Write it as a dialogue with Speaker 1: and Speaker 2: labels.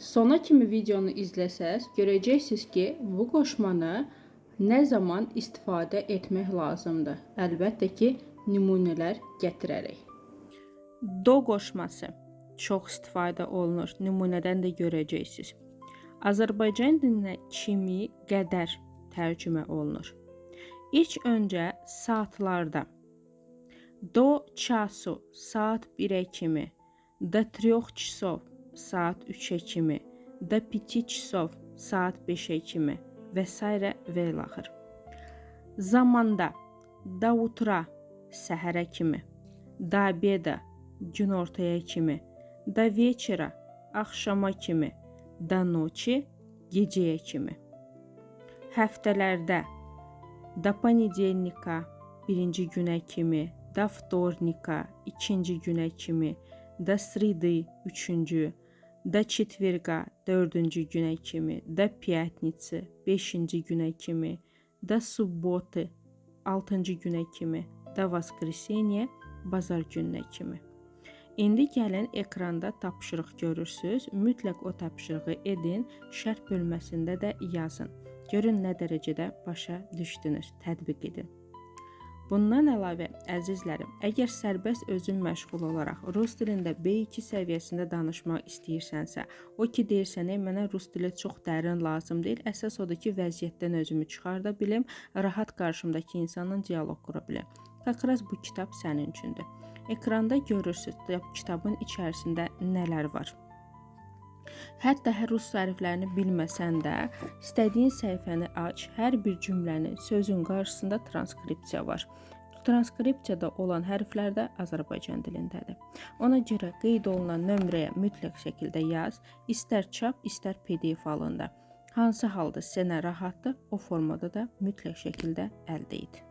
Speaker 1: Sona kimi videonu izləsəz, görəcəksiniz ki, bu qoşmanı nə zaman istifadə etmək lazımdır. Əlbəttə ki, nümunələr gətirərək. Do qoşması çox istifadə olunur. Nümunədən də görəcəksiniz. Azərbaycan dilinə kimi, qədər tərcümə olunur. İlk öncə saatlarda do çasu saat 1-ə kimi, do 3 часов saat 3-ə kimi, do 5 часов saat 5-ə kimi və sairə və ilaxır. Zamanda do утра səhərə kimi, do обеда günortaya kimi, do вечера axşama kimi, do ночи gecəyə kimi. Həftələrdə do понедельника birinci günə kimi, do вторника ikinci günə kimi, do среды üçüncü, do четверга dördüncü günə kimi, do пятницы beşinci günə kimi, do субботы altıncı günə kimi, do воскресенья bazar gününə kimi. İndi gəlin ekranda tapşırıq görürsüz. Mütləq o tapşırığı edin, şərh bölməsində də yazın. Görün nə dərəcədə başa düşdünüz, tətbiq edin. Bundan əlavə, əzizlərim, əgər sərbəst özün məşğul olaraq rus dilində B2 səviyyəsində danışmaq istəyirsənsə, o ki deyirsən, "Ey, mənə rus dili çox dərin lazım deyil, əsas odur ki, vəziyyətdən özümü çıxarda bilim, rahat qarşımdakı insanla dialoq qura bilim." Как раз bu kitab sənin üçündür. Ekranda görürsüz, kitabın içərisində nələr var. Hətta hər rus hərflərini bilməsən də, istədiyin səhifəni aç, hər bir cümlənin, sözün qarşısında transkripsiya var. Transkripsiyada olan hərflər də Azərbaycan dilindədir. Ona görə qeyd olunan nömrəyə mütləq şəkildə yaz, istər çap, istər PDF halında. Hansı halda sənə rahatdır, o formada da mütləq şəkildə əldə et.